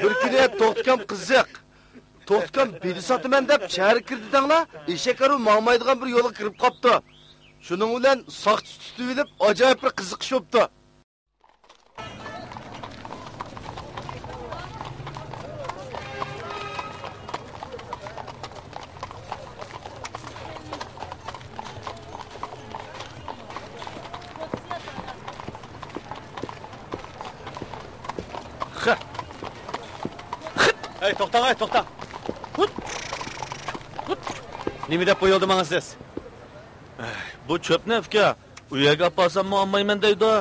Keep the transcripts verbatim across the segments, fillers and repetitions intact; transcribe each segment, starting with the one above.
بىر كۈنى توختىكام قىزىق. توختىكام بېدە ساتىمەن دەپ شەھەرگە كىردى دەڭلا، ئېشەك ئارۇ ماڭمايدىغان بىر يولغا كىرىپ قاپتۇ. شۇنىڭ بىلەن ساقچى تۇتۇۋېلىپ ئاجايىپ بىر قىزىقىش بوپتۇ. خە. خىت. ھەي، توختاڭ، ھەي، توختاڭ. ھۇت. ھۇت. نېمە دەپ بۇ يولدا ماڭىسىز؟ ئەي، بۇ چۆپنى، ئۇكا. ئۇ يەرگە ئاپارساممۇ ئالمايمەن دەيدۇ،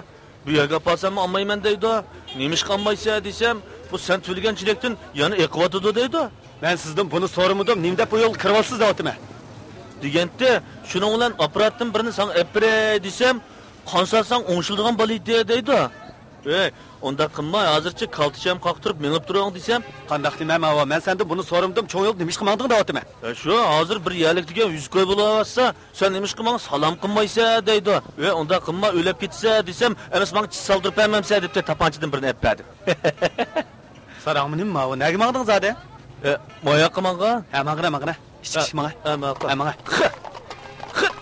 بۇ يەرگە ئاپارساممۇ ئالمايمەن دەيدۇ. نېمىشقا ئالمايسەن دېسەم، بۇ سەن تۈۋلىگەن چېلەكتىن يەنە ئېقىۋاتىدۇ دەيدۇ. مەن سىزدىن بۇنى سورىمىدىم، نېمە دەپ بۇ يولغا كىرىۋالىسىز دەۋاتىمەن. دېگەنتى، شۇنىڭ بىلەن ئاپپاراتتىن بىرنى ساڭا ئەپ بېرەي دېسەم، قان سالساڭ ئوڭشىلىدىغان بالا ئىدى دەيدۇ. ئەي، ئۇنداق قىلما، ھازىرچە كالتىشام قاقتۇرۇپ مېڭىپ تۇرۇڭ دېسەم. قانداق دېمە ماۋۇ، مەن سەندىن بۇنى سورىمىدىم، چوڭ يولدا نېمىشقا ماڭدىڭ دەۋاتىمەن. ئە، شۇ، ھازىر بىر يەرلىك دېگەن يۈز كوي بولۇۋالسا، سەن نېمىشقا ماڭا سالام قىلمايسەن دەيدۇ. ئە، ئۇنداق قىلما، ئۆلۈپ كېتىسەن دېسەم، ئەمىسە ماڭا چىش سالدۇرۇپ بەرمەمسەن دەپتۇ، تاپانچىدىن بىرنى ئەپ بەردىم. ساراڭمۇ نېمە ماۋۇ، نەگە ماڭدىڭ زادى؟ ئە، ماياققا ماڭغان. ھە، ماڭغىنا، ماڭغىنا. ئىچكىشى ماڭا. ئە، ماقۇل. ئە، ماڭا. خىت. خىت.